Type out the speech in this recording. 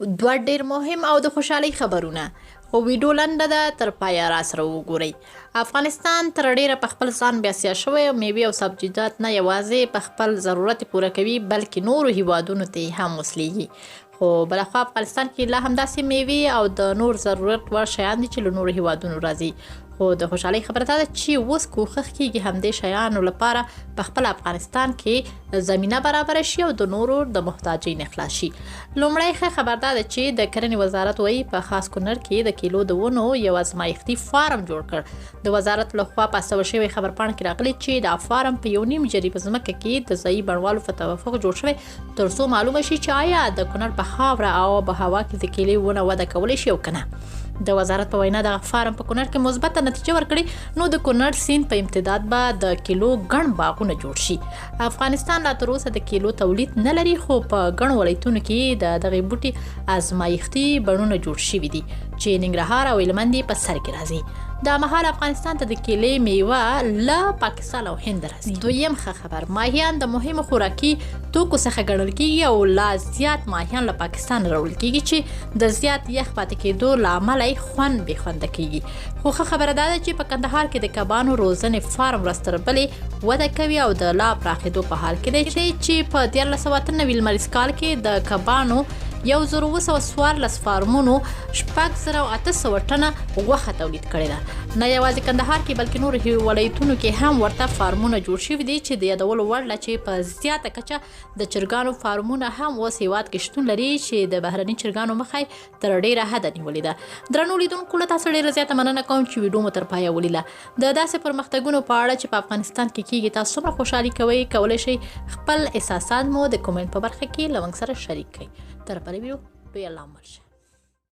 دوه ډېر مهم او د خوشحالۍ خبرونه، خو ویډیو لنډه ده، تر پایه راسره وګورئ. افغانستان تر ډېره په خپل ځان بسیا شوی او میوې او سبزیجات نه یوازې په خپل ضرورت پوره کوي، بلکې نورو هیوادونو ته یې هم وصلیږي. خو بلخوا افغانستان کې لا هم داسې میوې او د نور ضرورت وړ شیان دي چې له نورو هیوادونو راځي. خو د خوشحالۍ خبره دا ده چې اوس کوښښ کیږي همدې شیانو لپاره په خپل افغانستان کې زمینه برابره شي او د نورو د محتاجۍ نه خلاص شي. لومړی ښه خبر دا ده چې د کرنې وزارت وایي په خاص کونړ کې د کیلو د ونو یو ازمایښتي فارم جوړ کړ. د وزارت له خوا په استول شوې خبرپاڼه کې راغلي چې دا فارم په 1.5 جریب ځمکه کې د ځایي بڼوالو په توافق جوړ شوی، تر څو معلومه شي چې آیا د کونړ په خاوره او په هوا کې د کیلې ونه وده کولی شي او که نه. د وزارت په وینا دغه فارم په کونړ کې مثبته نتیجه ورکړي، نو د کونړ سیند په امتداد به د کیلو ګڼ باغونه جوړ شي. افغانستان لا تر اوسه د کیلو تولید نه لري، خو په ګڼو ولایتونو کې د دغې بوټي ازمایښتي بڼونه جوړ شوي دي چې ننګرهار او هلمند یې په سر کې راځي. دا مهال افغانستان ته د کیلې میوه له پاکستان او هند راځي. دویم ښه خبر، ماهیان د مهمو خوراکي توکو څخه ګڼل کیږي او لا زیات ماهیان له پاکستان راوړل کیږي چې د زیات یخ پاتې کېدو له امله یې خوند بې خونده کیږي. خو ښه خبره دا ده چې په کندهار کې د کبانو روزنې فارم ورځ تر بلې وده کوي او د لا پراخېدو په حال کې دی چې په 1398 لمریز کال کې د کبانو 1714 فارمونو 6800 ټنه غوښه تولید کړې ده. نه یوازې کندهار کې بلکې نورو ولایتونو کې هم ورته فارمونه جوړ شوي دي چې د یادولو وړ ده چې په زیاته کچه د چرګانو فارمونه هم اوس هیواد کې شتون لري چې د بهرني چرګانو مخه یې تر ډیره حده نیولې ده. درنو لیدونکو، له تاسو ډیره زیاته مننه کوم چې ویډیو مو تر پایه ولیده. د داسې پرمختګونو په اړه چې په افغانستان کې کیږي تاسو څومره خوشحالي کوئ؟ کولی شئ خپل احساسات مو د کومنټ په برخه کې له موږ سره شریک کړئ. تر بلې ویډیو، لوی الله مل شه.